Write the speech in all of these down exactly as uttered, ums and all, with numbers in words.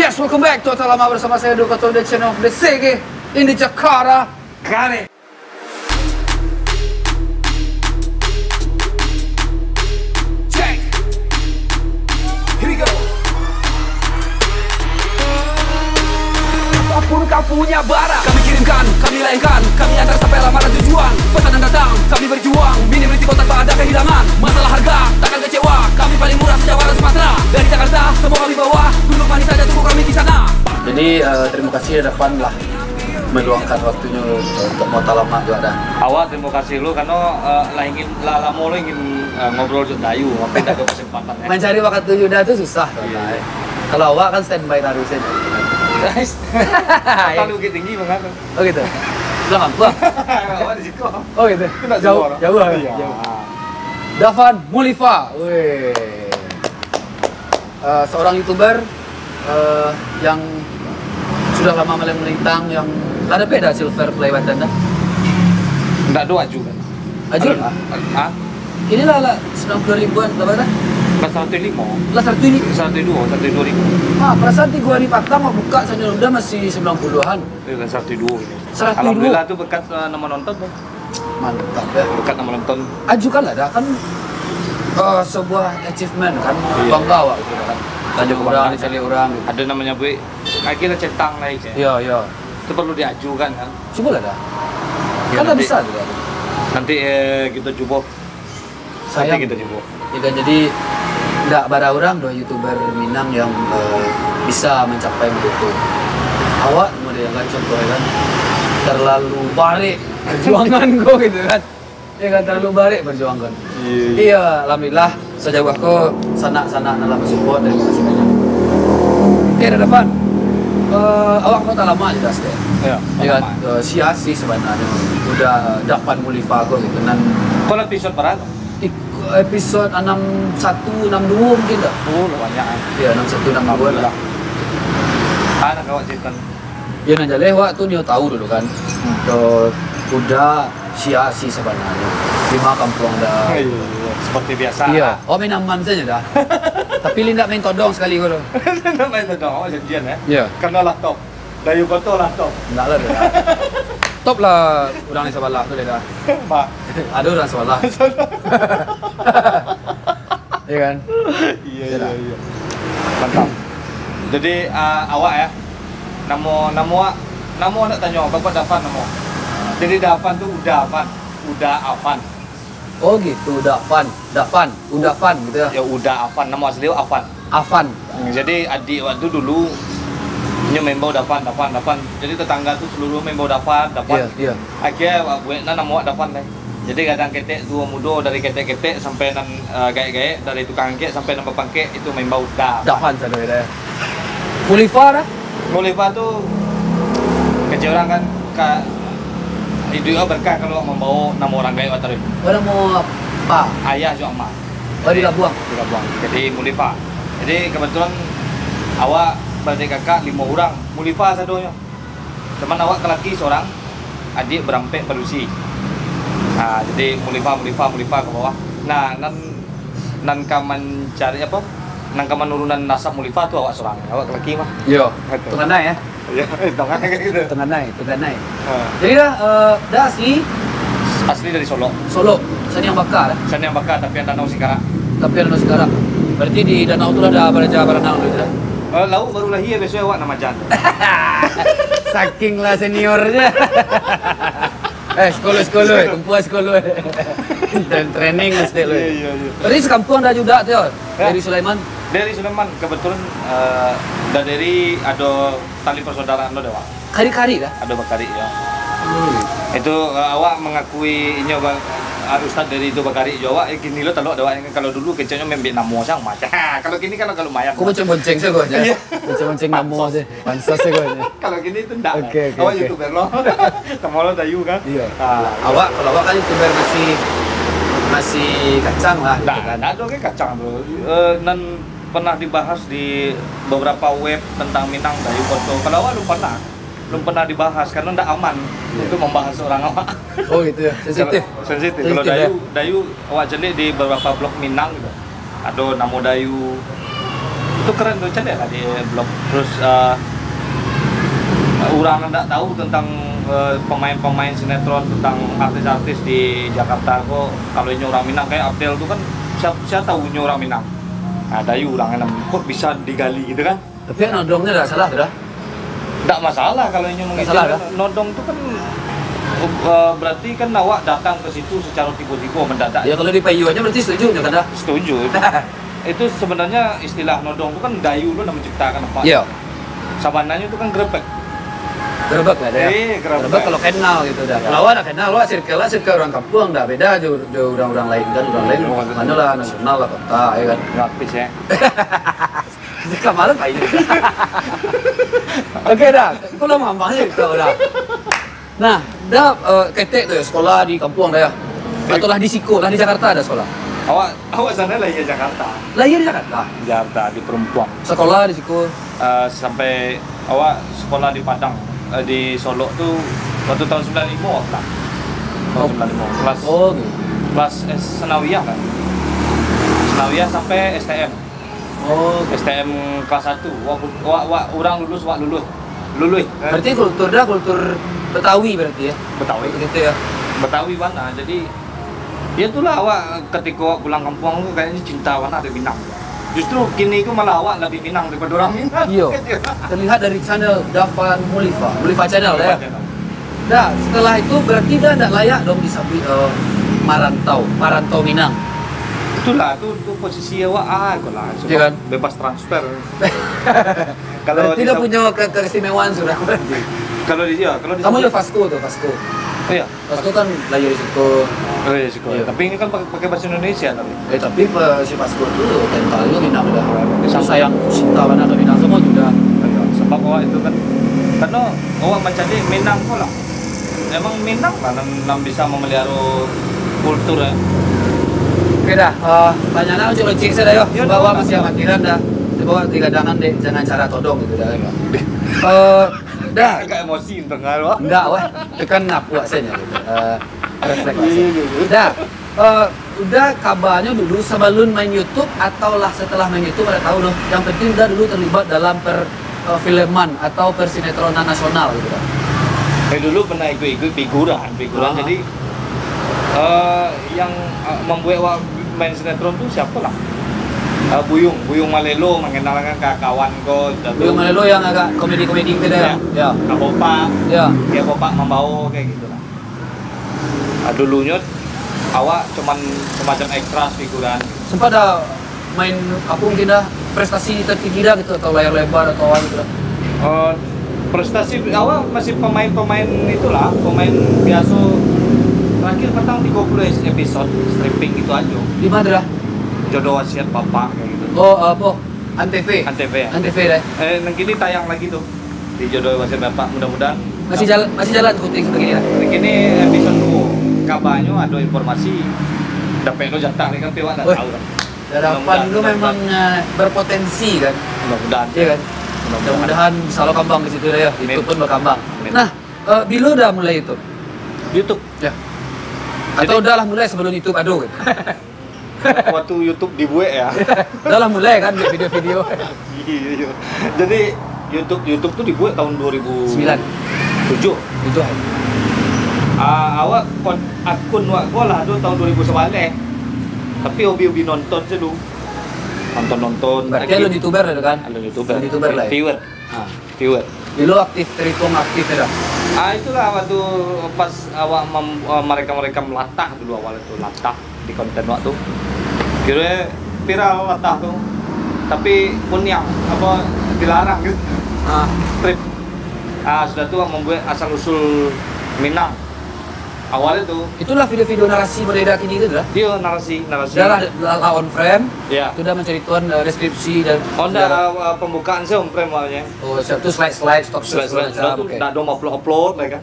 Yes, welcome back to Otak Lama bersama saya, Dukato, the channel of the Sege in the Jakarta. Got it. Check. Here we go. Apapun kau punya, bara. Kami kirimkan, kami layangkan, kami antar sampai alamat dan tujuan. Pesanan datang, kami berjuang. Minim risiko tanpa ada kehilangan. Masalah harga, takkan kecewa. Kami paling murah se-Jawa dan Sumatera. Dari Jakarta, semua kami bawa. Duduk manis saja, tunggu kami di sana. Jadi, eh, terima kasih Davan lah meluangkan waktunyo untuk Otak Lama juga dah. Awak terima kasih lu, karena, eh, lah ingin, lah lamo lu ingin, eh, ngobrol jo Dayu, tapi tak ada kesempatan, eh. Mencari waktu Yuda tu susah, Iya, Bang. Kalau awak kan standby taruih saja. Guys, kata Bukittinggi, Bang, kan? Oh gitu. Bilang apa? Awak di siko. Oh gitu. Itu nak Jauh, jauh, jauh, Iya. jauh. Davan Mulifa. Weh. Eh, seorang YouTuber, eh, yang sudah lama melintang, yang ada beda silver play button dah. Ndak do aju kan? Aju Ada lah. Ha? Inilah lah sembilan puluh ribuan, berapa dah? Lah seratus lima. Lah seratus ni. Seratus dua, seratus dua ribu. Ah, perasaan tiga hari patang awak buka sana udah masih sembilan puluhan. Eh, lah seratus dua gitu. Seratus dua. Alhamdulillah tu berkat, eh, nama nonton tu. Mantap ya. Berkat nama nonton. Ajukan lah dah kan, eh, sebuah achievement kan. Iya. Bangga awak gitu kan. Ada Ada orang, kebanggaan. Ada orang gitu. Ada namanya buik. Akhirnya centang lah, Ice. Iya, iya. Itu perlu diajukan kan. Cubalah dah. Ya, Kan dah nanti, bisa juga. nanti, eh, kita cuba. Sayang. Nanti kita cuba. Ya kan, jadi ndak bara urang doh YouTuber Minang yang, eh, bisa mencapai begitu. Awak model kan, contoh ya kan, terlalu barek perjuangan ko gitu kan. Ya kan, terlalu barek perjuangan. Iya, iya. Iya, alhamdulillah, sajauah ko sanak-sanak nan lah mensupport, terima kasih banyak. Oke, dah Davan. Eh, awak ko tak lama je dah stay. Ya, Ya kan, tak lama. eh, sia sih sebenarnya. Udah Davan Mulifa ko gitu. Nan Kalau episode berapa? Ik-, episode enam satu, enam dua mungkin tak? Oh, lah banyak, eh. Ya, enam satu, enam dua lah. Alhamdulillah. Anak awak cerita. Ya, nan jaleh awak tu nio tahu dulu kan. Hmm. Udah sia sih sebenarnya. Di ma kampuang dah. Oh, iya, iya. Seperti biasa Iya, lah. Awak main aman saja dah. Tapi Lin ndak main todong sekali ko tu. Ndak main todong, awak janjian, eh. Iya. Karena lah top. Dayu Koto lah top. Ndak lah, dah. Top lah urang di sabalah tu, dah. Ba. Ada urang sabalah. Iya kan? Iya, Iya iya, dah. iya. Mantap. Jadi, ah, awak ya, namo, namo awak, namo nak tanyo, Bapak Davan namo. Jadi Davan tu Uda Avan. Uda Avan. Oh gitu, Davan. Davan, Uda Avan gitu ya? Ya, Uda Avan, nama asli awak Avan. Avan. Hmm, jadi adik awak tu dulu, inyo maimbau Davan, Davan, Davan. Jadi tetangga tu seluruh maimbau Davan, Davan. Iya, iya. Akhirnya awak buek nan namo awak Davan deh. Jadi gadang ketek tuo mudo, dari ketek-ketek sampai nan, eh, gaek-gaek, dari tukang angkek sampai nan bapangkek, itu maimbau Davan. Davan sado deh. Mulifa dah? Mulifa tu kecek urang kan, ka, iduik awak berkah kalau mambawa namo urang gaek awak taruih. Oh, namo apa? Ayah jo ama. Oh, di Labuang? Di Labuang. Jadi Mulifa. Jadi kebetulan awak beradik kakak limo urang. Mulifa sadonyo. Cuman awak ka laki sorang, adiak barampek padusi. Ha, jadi Mulifa, Mulifa, Mulifa ka bawah. Nah, nan, nan ka mancari apo? Nan ka manurunan nasab Mulifa tu awak sorang. Awak ka laki mah. Iyo. Betul. Tunganai, ya? Iyo, eh, tunganai gitu. Tunganai, tunganai. Ha. Jadi dah, eh, dah asli? Asli dari Solok. Solok. Saniang Baka dah? Saniang Baka, tapi Danau Singkarak. Tapi Danau Singkarak. Berarti di danau tu lah dah baraja baranang dulu tu dah? Eh, lauk baru lahia, biaso awak nan maaja. Saking lah seniornya. Eh, sekolah-sekolah, kumpulan sekolah. Dan training mesti lu. Iya, iya, iya. Berarti sekampuang dah juga tu, ya? Ya. Dari Sulaiman? Dari Sulaiman, kebetulan, eh, dah dari ado tali persaudaraan lo deh, Wak. Kari-kari dah? Ado bakari, ya. Hmm. Itu, eh, awak mengakui inyo ba-, ah, ustaz dari itu bakari jo awak, eh, kini lo talok deh, Wak. Kalau dulu keceknyo maambiak namo sang macam. Kalau kini kan agak lumayan, Wak. Kau bonceng-bonceng saja kau aja. Iya. Bonceng-bonceng namo Pansos. saja. Pansos saja kau aja. Kalau kini itu ndak. Oke, oke, Awak oke. YouTuber lo. Tamo lo Dayu kan? Iya. Ah. Awak, kalau awak kan YouTuber masih, masih kacang lah, gitu Ndak, kan. ndak ado ke kacang tu. Eh, nan pernah dibahas di beberapa web tentang Minang, Dayu Koto. Kalau awak belum pernah, belum pernah dibahas karena ndak aman Iya. untuk membahas orang awak. Oh, gitu ya. Sensitif. Kalau sensitif. Kalau Sensitif, ya. Dayu, Dayu awak cari di beberapa blog Minang gitu. Ado namo Dayu. Itu keren tu, caliak lah di blog. Terus, eh, urang nan ndak tahu tentang, eh, pemain-pemain sinetron, tentang artis-artis di Jakarta ko, kalau inyo urang Minang, kayak Abdel tu kan, sia, sia tahu inyo urang Minang. Nah, Dayu urang nan kok bisa digali gitu kan. Tapi nodong tu ndak salah tu dah. Ndak masalah kalau inyo mengizin. Nodong tu kan, eh, berarti kan awak datang ke situ secara tiba-tiba, mendadak. Ya, kalau di Payu aja berarti setuju nyo kan dah? Setuju. Itu sebenarnya istilah nodong tu kan Dayu lo nan menciptakan apa? Iya. Sabananyo tu kan gerebek. Gerebek lah dah. Eh, gerebek. Gerebek kalau kenal gitu dah. Iya. Kalau awak ndak kenal, awak circle lah, circle urang kampuang dah. Beda jo, jo urang-urang lain kan. Urang lain, iya, maksudnya, mano lah, nasional lah, kota, ya kan? Artis, ya. Kamari payah. Oke dah, kau lah mambang je kau dah. Nah, dah, eh, ketek tu ya, sekolah di kampuang dah ya? Atau lah di siko, lah di Jakarta ada sekolah? Awak, awak sana lahir Jakarta. Lahir di Jakarta? Jakarta, di Perempuang. Sekolah di siko? Eh, sampai awak sekolah di Padang, eh, di Solok tu waktu tahun sembilan lima lah. Tahun sembilan lima, kelas, oh, gitu. Kelas S, Sanawiyah kan. Sanawiyah sampai S T M. Oh. S T M kelas satu. Wak, wak, wak, urang lulus, wak lulus. Lulus. Berarti kultur dah, kultur Betawi berarti ya? Betawi. Gitu ya. Betawi bana. Jadi, ya itulah awak ketika awak pulang kampuang tu kayaknya cinta bana dek Minang. Justru kini tu malah awak lebih Minang daripada urang Minang. Iyo. Terlihat dari channel Dafan Mulifa. Mulifa Channel, ya? Mulifa Channel. Dah, setelah itu berarti dah ndak layak dong disabuik, eh, marantau, marantau Minang. Itulah, tu, tu posisi awak, ah, iko lah, sebab, iya kan? Bebas transfer. Kalau berarti dah punya ke-, keistimewaan sudah berarti. Kalau di, ya, kalau di, kamu ya Fasko tu, Fasko. Iya. Fasko kan lahir di situ. Oh, iya, siko. Iya. Tapi ini kan pakai, pakai bahasa Indonesia, tapi. Eh, tapi pa-, si Fasko tu kentalnyo Minang dah. Bisa. Sayang, cinta bana ka Minang, semua sudah. Iya, sebab awak itu kan, karena awak mancari Minang ko lah. Emang Minang lah nan, nan bisa memelihara kultur, ya. Oke dah, eh, tanyaan nak lonceng-lonceng sajo dah, yo. Yo, sebab awak masih amatiran dah. Cubo digadangan dek, jangan cara todong gitu dah. Iya. Eh, dah. Agak emosi dengar, wah. Enggak, wah. Itu kan apo aksanya gitu. Eh, refleks aksanya. Iya, iya, iya. Dah. Eh, udah kabanyo dulu sebelum main YouTube atau lah setelah main YouTube, ndak tahu doh. Yang penting udah dulu terlibat dalam per-, eh, filman atau persinetronan nasional gitu kan. Eh, dulu pernah ikut-ikut figuran, figuran. Ah. Jadi, eh, yang, eh, membuat awak main sinetron tu siapo lah? Eh, Buyung, Buyung Malelo, mengenalkan ka kawan ko, sudah tu. Buyung Malelo yang agak komedi-komedi gitu ya? Ya. Ya. Kak Bopak. Ya. Kak Bopak Mambawo, kayak gitu lah. Ah, dulunyo awak cuman semacam ekstras figuran. Sempat ada main, apa mungkin dah, prestasi tertinggi dah gitu, atau layar lebar atau apa gitu dah? Eh, prestasi awak masih pemain-pemain itulah, pemain biaso. Terakhir petang tigo puluh episode stripping gitu aja. Di mana dah? Jodoh Wasiat Bapak kayak gitu. Oh, apa? Antv. Antv, ya. Antv dah. Eh, nan kini tayang lagi tuh. Di Jodoh Wasiat Bapak, mudah-mudahan. Masih jalan, masih jalan syuting sampai kini lah. Kini episode dua. Kabarnyo ado informasi dapek lo jatah ni kan, tapi awak ndak tahu kan. Weh, Dalapan tu memang, eh, berpotensi kan? Mudah-mudahan. Iya kan? Mudah-mudahan. Mudah-mudahan bisa lo kambang ke situ dah ya. Amin. YouTube pun berkambang. Amin. Nah, eh, bilo dah mulai YouTube? YouTube? Ya. Atau jadi udah lah mulai sebelum YouTube ado kan? Waktu YouTube dibuat ya. Dah lah mulai kan buat video-video. Iya, iya. Jadi YouTube, YouTube tu dibuat tahun dua ribu sembilan. Tujuh. Tujuh. Ah, awak kon-, akun awak ko lah tu tahun dua ribu sebelas. Tapi hobi-hobi nonton se dulu. Nonton-nonton. Berarti alun YouTuber lah tu kan? Alun YouTuber. Alun YouTuber lah ya? Viewer. Ah. Viewer. Bilo aktif, terhitung aktif ya dah? Ah, itulah waktu pas awak mem-, eh, mereka-mereka melatah dulu awal itu, latah di konten awak tu. Kira viral latah tu. Tapi kuniang, apa, dilarang gitu. Ah. Strip. Ah, sudah tu awak membuat asal usul Minang. Awalnya tu. Itulah video-video narasi model kini tu dah? Iya, narasi, narasi. Dah lah, la-, lawan frame. Iya. Tu dah menceritakan, eh, deskripsi dan segala. Oh, ndak, eh, pembukaan sih on frame awalnya. Oh, siap tu slide-slide, stock shot. Slide-slide, segala macam, sudah tu oke. Ndak ado upload-upload lah kan.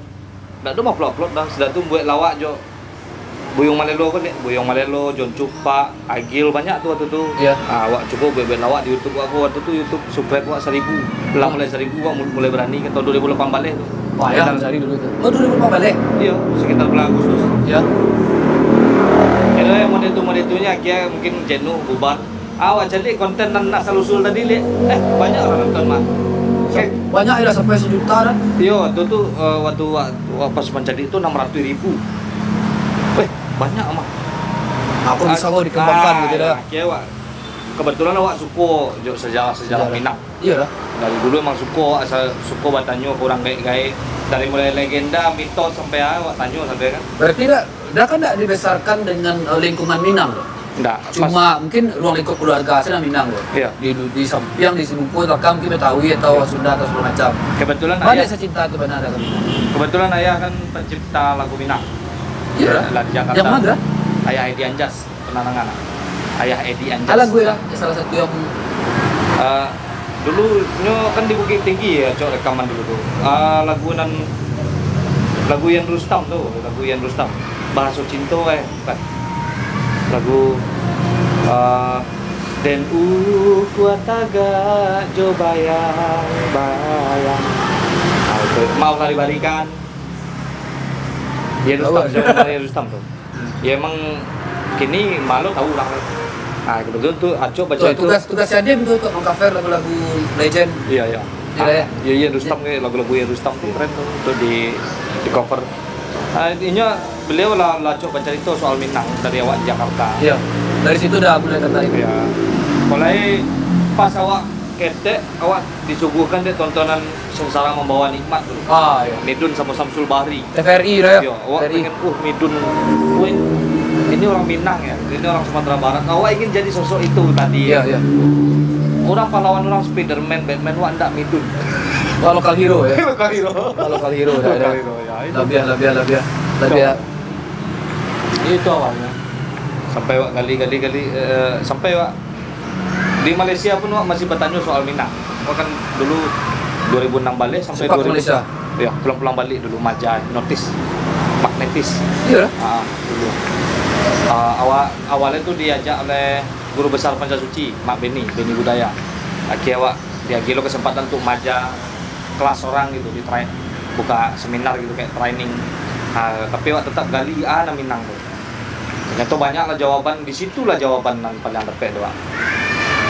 Ndak ado upload-upload dah, sudah tu buat lawak jo. Buyung Malelo kan, Buyung Malelo, Jon Cupak, Agil, banyak tu waktu tu. Iya. Ah, awak cubo buat-buat lawak di YouTube awak, waktu tu YouTube subscribe awak seribu. Lah mulai seribu, awak mul-, mulai berani kan tahun dua ribu lapan belas tu. Payah cari dulu tu. Oh, dua ribu lapan belas? Iya, sekitar bulan Agustus. Iya. Jadi, model tu, model tu nya, akhirnya mungkin jenuh, bubar. Awak cari konten nan nak salusul tadi, Lek. Eh, banyak urang nonton, mah. Sa-, banyak ya, sampai sejuta dah. Yo, tu tu, eh, waktu wak, wak pas mancari tu enam ratus ribu. Eh, banyak, mah. Apa bisa kau dikembangkan gitu dah? Oke, wak. Kebetulan awak suko jo sejarah-sejarah Minang. Iya dah. Dari dulu emang suko, asal suko batanyo ka urang gaek-gaek. Dari mulai legenda, mitos sampai awak tanyo sampai kan. Berarti dah, dah kan dah dibesarkan dengan, eh, lingkungan Minang? Ndak, cuma pas mungkin ruang lingkup keluarga sajo Minang tu. Iya. Di, di sampiang, di Sinuko, Takam, mungkin Betawi atau Sunda atau segala macam. Kebetulan ayah, sacinta tu bana ado ka Minang. Kebetulan ayah kan pencipta lagu Minang. Iya. Lah di Jakarta. Yang mana? Ayah Edi Anjas, pernah dengar? Ayah Edi Anjas. Alah, gue lah, salah satu yang Eh, dulu nyo kan di Bukittinggi ya, Acok rekaman dulu tu. Ah, lagu nan, lagu Yan Rustam tu, lagu Yan Rustam. Bahaso Cinto, eh, bukan. Lagu, ah, Den ukua tagak jo bayang-bayang. Ah, itu. Maaf lah dibarikan. Yan Rustam, siapa Yan Rustam tu? Ya, emang kini malu tahu urang. Nah, kebetulan tu Acok baca. Tugas, tugas Yadim tu untuk mengcover lagu-lagu legend. Iya, iya. Iya, ya. Iya, iya, Rustam, kayak lagu-lagu Yan Rustam tu keren tu, untuk di, di cover. Ah, intinya beliau lah, lah Acok bacarito soal Minang dari awak di Jakarta. Iya. Dari situ dah mulai tertarik. Iya. Mulai pas awak ketek, awak disuguhkan dek tontonan Sengsara Membawa Nikmat tu. Ah, iya. Midun samo Samsul Bahri. T V R I dah ya? Yo, awak pengen, "Uh, Midun. Weh, ini orang Minang ya, ini orang Sumatera Barat." Awak ingin jadi sosok itu tadi. Iya, iya. Orang pahlawan orang Spiderman, Batman, wak ndak Midun. Wak local hero ya? Local hero. Wak local hero dah, dah. Local hero, ya, itu. Labiah, labiah, labiah. Labiah. Itu awalnya. Sampai wak gali, gali, gali, eh, sampai wak Di Malaysia pun awak masih batanyo soal Minang. Awak kan dulu dua ribu enam balik sampai Sepak dua ribu. Malaysia. Ya, pulang-pulang balik dulu, Maja, Hipnotis, Magnetis. Iya. Ah, dulu. Ah, awak, awalnya tu diajak oleh guru besar Pancasuci, Mak Beni, Beni Budaya. Akhirnya awak diagih lo kesempatan untuk maja kelas orang gitu, di train, buka seminar gitu, kayak training. Ah, tapi awak tetap gali, ah, nan Minang tu. Ternyata banyak lah jawaban, di situ lah jawaban nan paling dapek tu, Wak.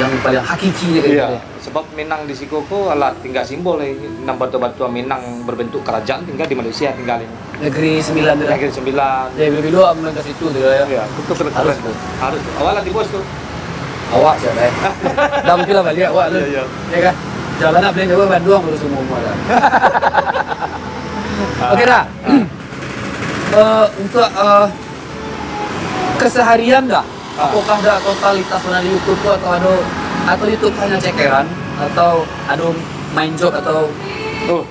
Yang paling hakiki je. Iya, gitu ya. Sebab Minang di siko ko alah tinggal simbol, eh, nan batua-batua Minang berbentuk kerajaan tinggal di Malaysia, tinggal ini. Negeri Sembilan tu dah. Negeri Sembilan. Jadi, bilo-bilo awak mulai ka situ tu, ya. Iya, betul, betul, harus betul. Tu. Harus. Awak lah di bos tu. Awak siapa, eh? Dah mungkin lah balik awak tu. Iya, iya. Ya kan? Jalan nak beli jauh Bandung, harus umur-umur dah. Ah. Oke dah. Ah. Eh, untuk, eh, keseharian dah? Ah. Apakah dah totalitas pernah di YouTube tu atau ado, atau YouTube hanya cekeran, atau ado main job atau? Oh,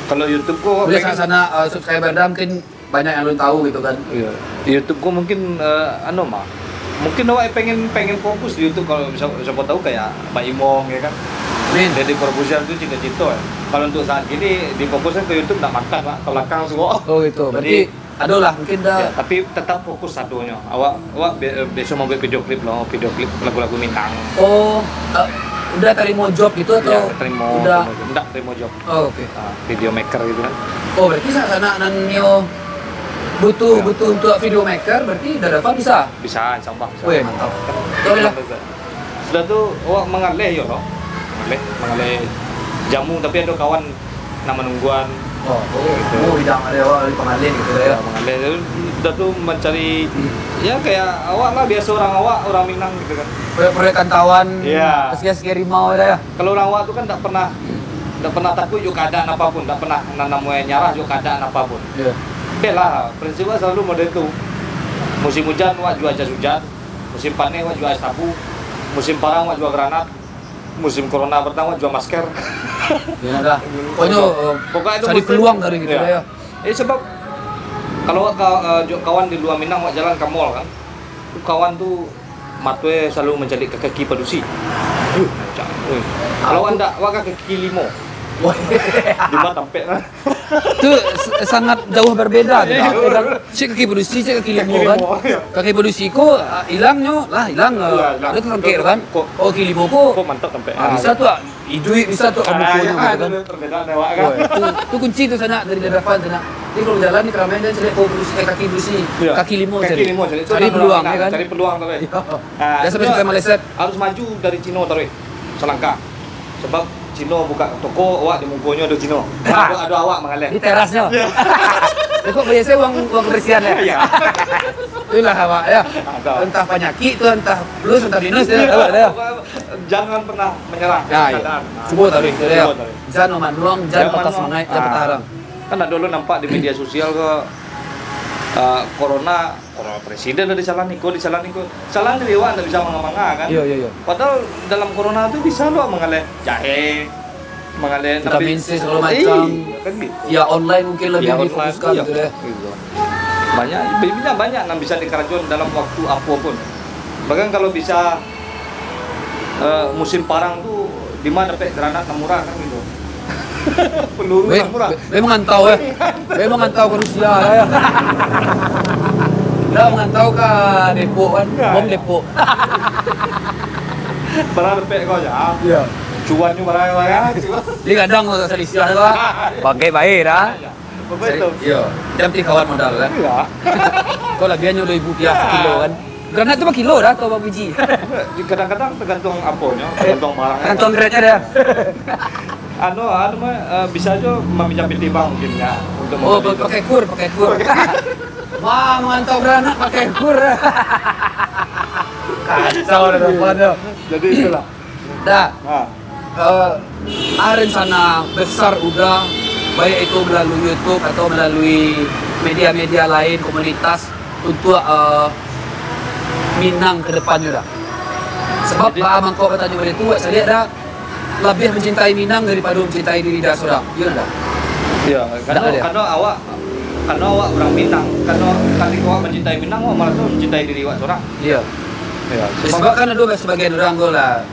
kalau YouTube ko, boleh pengen sana, eh, subscriber dah mungkin banyak yang belum tahu gitu kan. Iya. YouTube ko mungkin, eh, anu mah. Mungkin awak pengen, pengen fokus di YouTube kalau siapa, siapa tahu kayak Pak Imong ya kan. Amin. Jadi produser tu cita-cita ya. Kalau untuk saat ini difokuskan ke YouTube ndak makan lah, ke belakang semua. Oh gitu. Jadi, berarti adolah, mungkin dah. Ya, tapi tetap fokus sadonyo. Awak, awak be-, biaso mambuek video klip lo, video klip lagu-lagu Minang. Oh, eh, udah tarimo job gitu atau? Ya, tarimo, udah tarimo job. Ndak tarimo job. Oh, oke. Ah, video maker gitu kan. Oh, berarti sa-, sanak nan nio butuh, ya, butuh untuk video maker, berarti Dadafa bisa? Bisa, insya Allah, insya Allah. Weh, mantap. Kan, boleh lah. Sudah tu, awak mangaleh yo lo. Mangaleh, mangaleh jamu, tapi ado kawan nan manungguan. Oh, oh, gitu. Oh, bidang ado awak dari pangaleh gitu ya. Ya, mangaleh. Jadi, sudah tu mancari, ya, kayak awak lah, biaso urang awak, urang Minang gitu kan. Proyek-proyek kantawan, ya, sekian-sekian rimau dah ya. Kalau urang awak tu kan ndak pernah, ndak pernah takuik jo keadaan apapun, ndak pernah nan namonyo nyarah jo keadaan apapun. Ya. Oke lah, prinsip awak selalu model tu. Musim hujan, awak jua jas hujan. Musim paneh, awak jua ais tabu. Musim parang, awak jua granat. Musim corona pertama jual masker. Ya dah. Pokoknya, eh, pokoknya itu cari musim peluang dari gitu ya. Ya. Eh, sebab kalau ka-, eh, jo kawan di luar Minang, awak jalan ke mall kan, tu kawan tu mato e selalu mancaliak ka kaki padusi. Uh, macam, ui. Kalau awak ndak, awak ka kaki limo. Wah. Di ma tampek lah. Tu s-, sangat jauh berbeda tu lah. Iyo. Kan? Cek kaki padusi, cek kaki limo kan. Kaki limo, iyo. Kaki padusi ko, ah, ilangnyo lah, ilang, iyo, ah, ilang. Ado tu sangkek tu kan. Ko, oh, kaki limo ko. Ko mantap tampek. Ah, bisa tu, ah, iduik bisa tu, ah, kamu ko iyo, nyo gitu kan. Perbedaan awak kan. Oh, tu, tu kunci tu sanak dari dadapan sanak. Jadi kalau jalan ni keramaian jan cari kaki padusi, eh, kaki padusi. Iyo. Kaki limo cari. Kaki limo cari. Cari peluang, yo kan? Cari peluang tu kan. Iyo. Ah, jan sampai, iyo, sampai meleset. Harus maju dari Cino taruih. Salangkah. Sebab Cino buka toko, awak di mukonyo ado Cino. Ado, ado awak mangaleh. Di terasnyo. Iyo. Cukuik bayar sajo uang, uang kebersihan yo. Iyo. Itulah awak yo. Ado. Entah panyakik tu, entah plus, entah minus yo. Iyo. Awak yo. Jangan pernah menyerah. Yo, iyo. Keadaan. Cubo taruih tu yo. Cubo taruih. Jan mamanuang, jan patah semangaik, jan patah arang. Kan ado lo nampak di media sosial ko, ah, corona Kalau presiden lah disalahan iko, disalahan iko. Salah dari awak ndak bisa manga-manga, kan? Iyo, iyo, iyo. Padahal dalam corona tu bisa lo mangaleh jahe, mangaleh vitamin C segala macam. Iyo, kan gitu. Yo, online mungkin lebih difokuskan gitu deh. Gitu. Banyak, banyak, banyak nan bisa dikarajoan dalam waktu apo pun. Bahkan kalau bisa, eh, musim parang tu, di ma dapek granat nan murah, kan gitu. Peluru lah murah. Be-, be mangantau, eh. Be mangantau ka Rusia lah, yo. Dah mangantau ka Depok kan. Yo, bom yo. Depok. Barang dapek ko aja. Iyo. Cuannyo barang, barang. Jadi kadang kalau salisiah tu, bangkek bae dah. Iyo. Bapak itu. Iyo. Jam tiga kawan modal kan. Iyo. Kau labiahnyo duo ribu rupiah sakilo kan. Granat tu bakilo dah atau babiji? Kadang-kadang tergantung aponyo, tergantung barang. Tergantung grade-nyo dah. Anu, anu mah, eh, bisa jo maminjam piti bank mungkin ya, untuk membeli itu. Oh, pakai kur, pakai kur. Wah, mantap granat pakai kur. Kacau dah depan tu. Jadi itulah. Dah. Ha. Eh, ado rencana besar Uda, baik itu melalui YouTube atau melalui media-media lain, komunitas, untuk, eh, Minang ke depannyo, dah? Sebab baa mangko batanyo bak itu, awak caliak, dah, labiah mencintai Minang daripado mencintai diri Uda surang. Iyo, dah? Iyo, karano, karano awak, karano awak urang Minang, karano katiko awak mencintai Minang, awak maraso mencintai diri awak surang. Iyo. Iyo, sebab kan ado sabagian urang ko lah,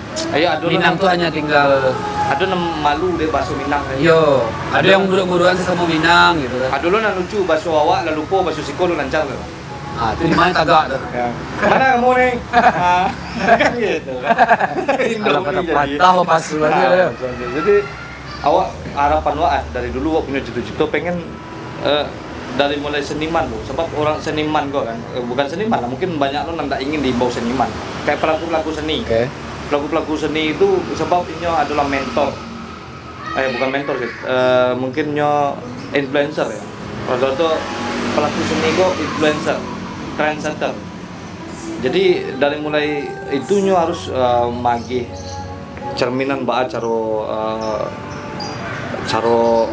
Minang tu hanyo tinggal ado nan malu dek baso Minang. Yo, ado nan buruak-buruakan sasamo Minang gitu kan. Ado lo nan lucu, baso awak lah lupo, baso siko lo lancar lo. Ah, tu di ma tagak tu? Yo. Mano kamu ni? Ah, kan gitu. Alah, patah-patah pasu aja. Ah, yo. Jadi, awak, harapan awak, ah, dari dulu awak punyo cito-cito pengen, eh, dari mulai seniman tu, sebab urang seniman ko kan, eh, bukan seniman lah, mungkin banyak lo nan ndak ingin diimbau seniman, kayak pelaku-pelaku seni. Oke. Pelaku-pelaku seni itu sebab inyo adolah mentor, eh, bukan mentor sih, eh, mungkin nyo influencer yo. Kalau tu pelaku seni ko influencer, trendsetter. Jadi, dari mulai itu nyo harus, eh, magih cerminan baa caro, eh, caro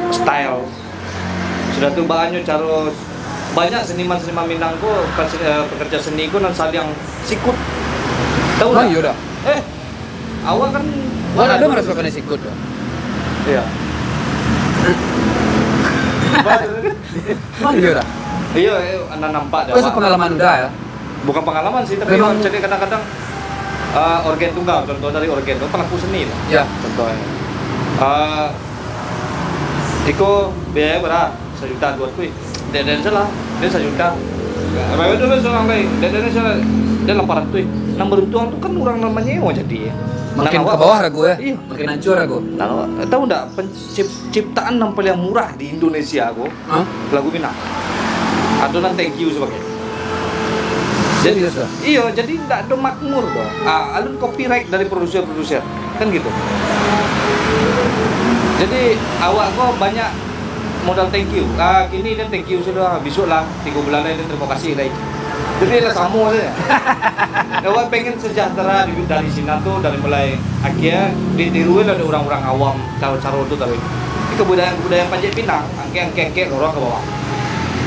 style. Sudah tu, baa nyo caro, banyak seniman-seniman Minang ko, pas, eh, pekerja seni ko nan saliang sikut. Tahu ndak? Iyo dah. Eh, Awak kan. Awak ado marasokan sikut tu? Iyo. Iyo dah. Iyo, eh, nan nampak dek awak. Pengalaman Uda yo? Bukan pengalaman sih, tapi memang awak caliak kadang-kadang, eh, orgen tunggal, contoh dari orgen tu, pelaku seni lah. Yo. Contohnyo. Eh, iko biaya bara? Sajuta duo ratuih. Dek den salah, den sajuta. Rayo dulu surang lai, dek den salah, den lapan ratuih. Nan baruntuang tu kan urang nan manyewo jadi. Makin ka bawah rago, eh? Iyo. Makin hancua rago. Nah, tahu ndak, pen-, cip-, ciptaan nan paling murah di Indonesia ko, hah? Lagu Minang. Ado nan thank you sabagai. Jadi, serius, ah? Iyo, jadi ndak ado makmur doh. Ah, alun copyright dari produser-produser. Kan gitu. Jadi, awak ko banyak modal thank you. Ah, kini den thank you sudah, bisuak lah, tigo bulan lai den terima kasih lai. Jadi, lah samo sajo. Awak pengen sejahtera di, dari sinan tu, dari mulai akhir, ditiru lah dek urang-urang awam, caro-caro tu tadi. Ini kebudayaan-kebudayaan panjat pinang, angkek-angkek, angkek, dorong ka bawah.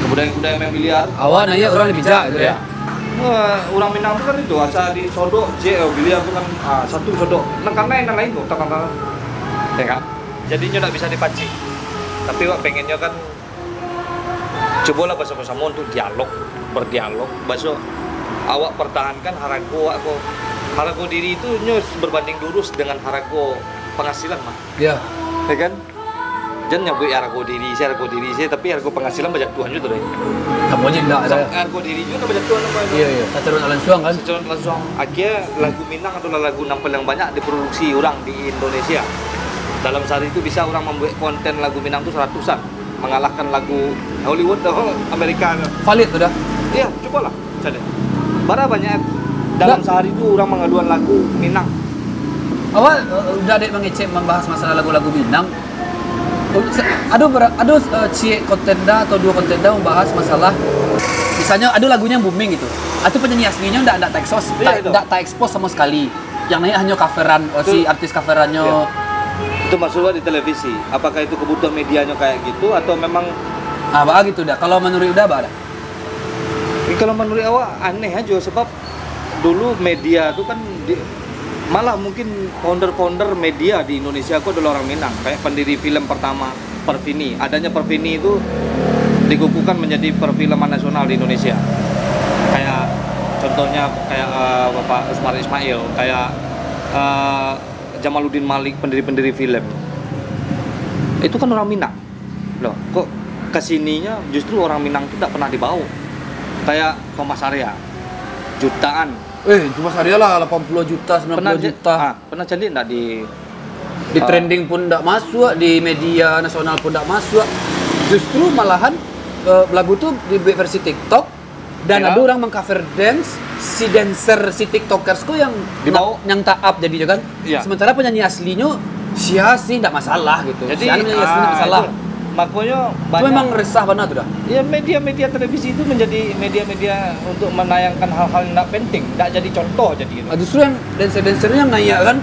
Kebudayaan-kebudayaan main biliar. Awak naiak, urang dipijak gitu yo? Wah, urang Minang tu kan itu, asa disodok, jek, oh, biliar tu kan, ah, satu sodok. Nan kanai nan lain tu, tang, tang, tang. Yo kan? Jadinyo ndak bisa dipacik. Tapi awak pengennyo kan, cubolah basamo-samo untuk dialog, berdialog. Baso awak pertahankan harago awak ko. Harago diri tu nyo berbanding lurus dengan harago penghasilan mah. Yo. Ya kan? Jan nyabuik hargo diri se, hargo diri se, tapi hargo panghasilan bajatuahan juo tu, deh. Samo je ndak ada. Hargo diri juo lah bajatuahan, apo itu? Iya, iya. Sacaro ndak lansuang kan? Sacaro ndak lansuang. Akhirnya lagu Minang adalah lagu nan paling banyak diproduksi urang di Indonesia. Dalam sahari tu bisa urang mambuek konten lagu Minang tu saratusan, mangalahkan lagu Hollywood doh, Amerika tu. Valid tu dah. Iya, cubolah cari. Bara banyak dalam sahari tu urang mangaluan lagu Minang. Awak eh, udah dek mangecek, mambahas masalah lagu-lagu Minang. Oh, se- ado ber- ado eh, ciek konten da atau duo konten da mambahas masalah, misalnya ado lagunya yang booming gitu. Atau penyanyi aslinyo ndak ndak ta-expose, Iya, ta- itu. Ndak ta-expose samo sekali. Yang naik hanya coveran, eh, si Betul. Artis coverannyo. Iya. Itu maksud gua di televisi. Apakah itu kebutuhan medianya kayak gitu atau memang Ah, baa gitu dah. Kalau menurut udah baa dah? Kalau menurut awak aneh aja sebab dulu media tu kan di, malah mungkin founder-founder media di Indonesia ko adalah orang Minang, kayak pendiri film pertama Pervini. Adanya Pervini itu dikukuhkan menjadi perfilman nasional di Indonesia. Kayak contohnya kayak eh, Bapak Usmar Ismail, kayak eh, Jamaluddin Malik, pendiri-pendiri film. Itu kan orang Minang. Loh, kok kesininya justru orang Minang tu tak pernah dibawa. Kayak Thomas Arya, jutaan. Eh, cuma sehari lah delapan puluh juta, sembilan Pernah puluh ja- juta. Ah, pernah cari ndak di Di trending pun ndak masuk, di media nasional pun ndak masuk. Justru malahan eh, lagu tu dibuat versi TikTok dan Ya. ada orang mengcover dance, si dancer, si TikTokers ko yang Dibawa. yang tak up jadinyo kan. Ya. Sementara penyanyi aslinyo sia sih ndak masalah gitu. Jadi Sia penyanyi asli ndak ah, masalah. Itu. Makanya Itu banyak memang resah banget tu dah. Ya, media-media televisi itu menjadi media-media untuk menayangkan hal-hal yang tidak penting, tidak jadi contoh jadi gitu. Ah, justru yang dancer-dancer yang naik kan.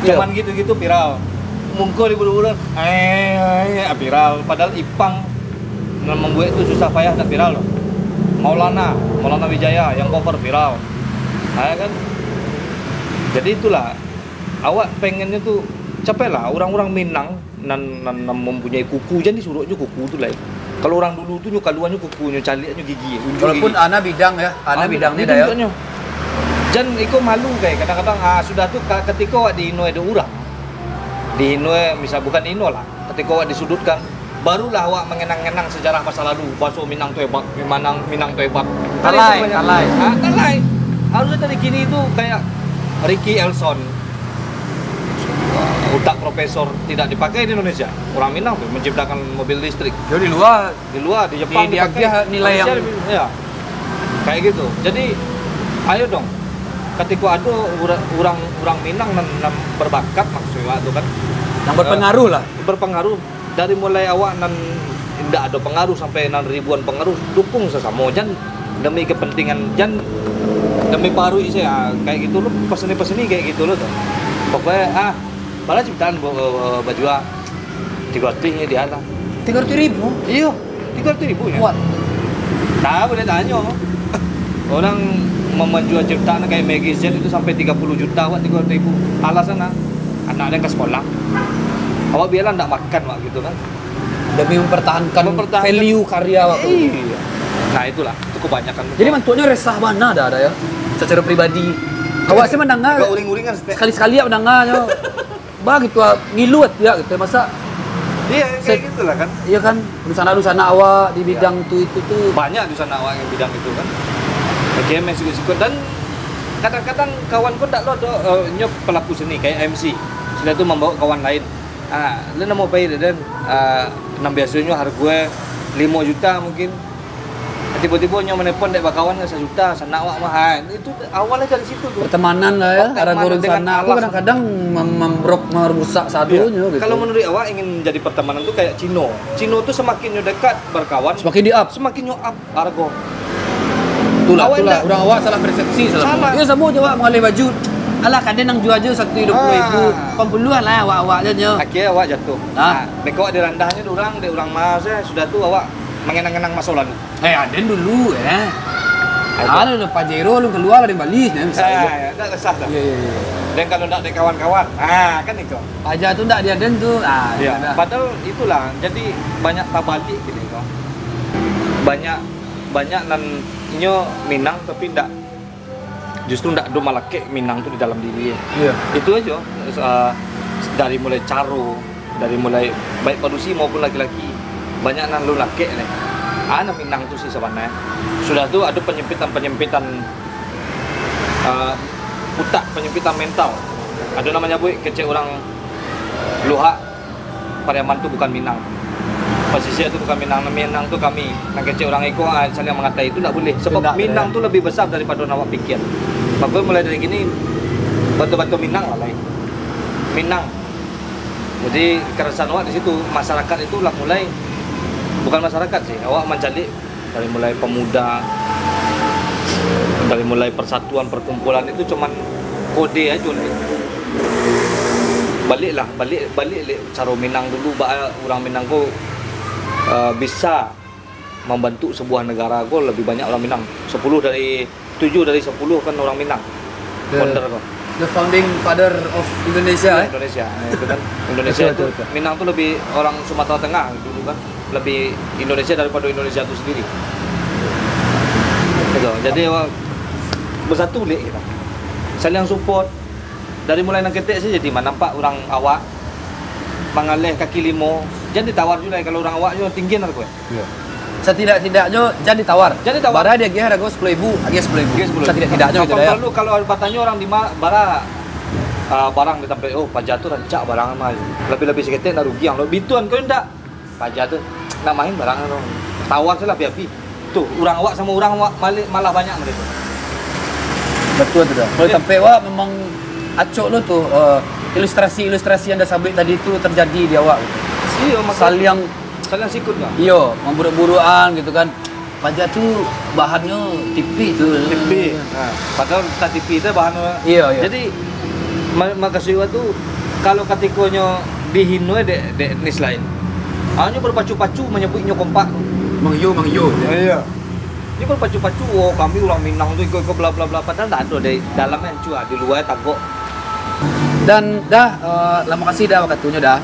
Cuman gitu-gitu viral. Muka di budak-budak, eh, eh, viral. Padahal Ipang yang membuat itu susah payah tak viral loh. Maulana, Maulana Wijaya yang cover viral. Nah, ya kan? Jadi itulah, awak pengennya tuh capailah orang-orang Minang nan, nan, nan mempunyai kuku, jan disuruh aja kuku tu lai. Kalau orang dulu tu nyo kaluarnyo kuku, nyo caliaknyo gigi, unjuk Walaupun gigi. Ana bidang ya, Ana Ah, bidang ni dia dah ya. tunjuknyo. Jan iko malu kai kadang-kadang ah, sudah tu ka- ketika awak diino ada orang. Diino misal bukan ino lah. Ketika awak disudutkan, barulah awak mengenang-enang sejarah masa lalu. Baso Minang tu hebat, Minang Minang tu hebat. Talai, Kan itu banyak. talai. Ah, talai. Harusnya dari kini tu kayak Ricky Elson. Utak profesor tidak dipakai di Indonesia. Orang Minang tu menciptakan mobil listrik. Yo di luar Di luar, di Jepang Di- dipakai. diagiah nilai Malaysia yang lebih- ya. Kayak gitu. Jadi ayo dong. Ketika ada orang orang, orang Minang nan, nan berbakat maksudnya tu kan. Yang berpengaruh lah. Berpengaruh dari mulai awak nan tidak ada pengaruh sampai nan ribuan pengaruh, dukung sesamo jan demi kepentingan jan demi paruik saya kayak gitu lo peseni-peseni kayak gitu lo tuh. Pokoknya ah, malah ciptaan bu- bajua tiga ratus ni dia lah. Tiga ratus ribu. Iyo, tiga ratus ribu ya. Kuat. Nah, boleh tanya. Orang menjual ciptaan kayak Maggie Z itu sampai tiga puluh juta awak tiga ratus ribu. Alasan ah, anak dia ke sekolah. Awak biarlah ndak makan awak gitu kan. Demi mempertahankan, Mempertahankan. Value karya awak tu. Iya. Nah, itulah. Itu kebanyakan. Jadi mantuaknyo resah bana dah ada ya. Secara pribadi. Awak sih mendengar Agak uring-uringan setiap. Sekali-sekali awak mendengar nyo. Bah gitu ah, ngilu ati ya gitu. Masa Iya, kayak Set- gitulah kan. Iya kan, dunsanak-dunsanak awak di bidang tu itu tu. Banyak di sana awak yang bidang itu kan. Oke, main sikut-sikut dan kadang-kadang kawan ko ndak lo do, eh, nyo pelaku seni kayak M C. Sudah tu membawa kawan lain. Ah, lu namo pai dan ah, nan biasonyo harga lima juta mungkin. Tiba-tiba nyo menelpon dek bakawan ka sajuta, sanak awak mah. Ah, itu awalnya dari situ tu. Pertemanan lah ya, Pertemanan harga dengan dunsanak tu alasan. Kadang-kadang mem- membrok, merusak sadonyo Iya. gitu. Kalau menurut awak ingin jadi pertemanan tu kayak Cino. Cino tu semakin nyo dekat berkawan, Semakin di up. semakin nyo up harga. Itulah, Awak itulah. indak- Urang awak salah persepsi selama. Salah. Iya, samo je awak mengalih baju. Alah, kadang nang jual je satu dua puluh ribu. Ah. Pembuluhan lah awak-awak je nyo. Akhirnya awak jatuh. Ah. Nah, dek awak dirandahnyo dek urang, dek urang mas, eh, sudah tu awak mengenang-enang masa lalu. Eh, aden dulu eh. Ayo. Kalau udah Pajero lu keluar ada balik nah misalnya. Ah, ya, tak resah dah. Iya, iya, iya. Dan kalau ndak dek kawan-kawan, ah kan itu. Paja tu ndak di aden tu. Ah, Ya, dah. padahal itulah. Jadi banyak tabalik gini kau. Banyak banyak nan inyo Minang tapi ndak justru ndak do malakek Minang tu di dalam diri. Iya. Itu aja eh, dari mulai caro, Dari mulai baik padusi maupun laki-laki, banyak nan alun lakek ni. Ah, nan Minang tu sih sabananyo. Sudah tu ado panyampitan-panyampitan, ah, utak, panyampitan mental. Ado nan manyabuik kecek urang Luhak, Pariaman tu bukan Minang. Pasisia tu bukan Minang, nan Minang tu kami. Nan kecek urang iko, ah, saliang mangatai, itu ndak buliah. Sebab Minang tu lebih besar daripado nan awak pikia. Mako mulai dari kini, batua-batua Minang lah lai. Minang. Jadi, keresahan awak di situ, masyarakat itu lah mulai, bukan masyarakat sih, awak mancaliak dari mulai pemuda, dari mulai persatuan, perkumpulan itu cuman kode aja ni. Baliklah, balik, balik lek caro Minang dulu, baa urang Minang ko, eh, bisa mambantuk sebuah negara ko lebih banyak urang Minang. Sepuluh dari, tujuh dari sepuluh kan urang Minang. The, founder ko. The founding father of Indonesia, eh? Indonesia, eh, itu kan. Indonesia Betul, itu, betul. Minang tu lebih orang Sumatera Tengah dulu kan. Lebih Indonesia daripado Indonesia tu sendiri. Gitu. Jadi, awak bersatu lek kita. Saling support. Dari mulai nan ketek sajo, jadi manampak urang awak mangaleh kaki limo. Jan ditawar juo lai, kalau urang awak juo tinggi nan kuat. Iya. Satidak-tidaknyo jan ditawar. Jan ditawar. Bara diagiah harago sepuluh ribu, agiah sepuluh ribu. Agiah sepuluh ribu. Satidak-tidaknyo gitu, Kapan ya. Perlu kalau batanyo urang di ma-, bara, ah, barang di tampek, "Oh, paja tu rancak barang mah." Lebih-lebih saketek ndak rugi ang lo. Bituan kau ndak? Paja tu ndak main barang tu. Tawar sajolah api-api. Tuh, urang awak samo urang awak mali-, malah banyak mereka. Betul tu dah. Kalau Iya. tampek awak memang acok lo tu, eh, ilustrasi-ilustrasi yang dah sabuik tadi tu terjadi di awak. Iya, makanya Saliang saling sikut lah. Iyo, memburuk-burukan gitu kan. Paja tu bahannyo tipih tu. Tipih. Ha, padahal tak tipih tu bahan. Iyo, iyo. Jadi, ma-, makasuik awak tu, kalau katikonyo dihino dek, dek etnis lain, hanyo berpacu-pacu manyabuiknyo kompak tu. Mang Yo, Mang Yo. Iya. Dia berpacu-pacu, "Oh, kami urang Minang tu, iko-iko, bla, bla, bla." Padahal tak ada dari dalam kan, cua, di luar tagok. Dan dah, eh, lamo kasih dah wakatunyo dah.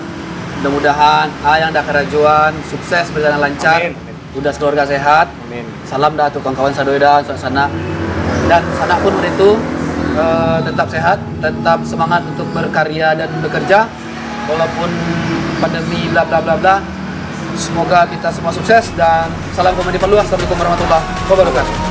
Mudah-mudahan, ah, yang dah karajoan sukses, berjalan lancar. Amin, amin. Uda sakeluarga sehat. Amin. Salam dah tu kawan-kawan sadoi dah, sanak-sanak. Dan sanak pun baitu, eh, tetap sehat, tetap semangat untuk berkarya dan bekerja. Walaupun pandemi bla bla bla bla. Semoga kita semua sukses dan salam komedi Palu. Assalamualaikum warahmatullahi wabarakatuh.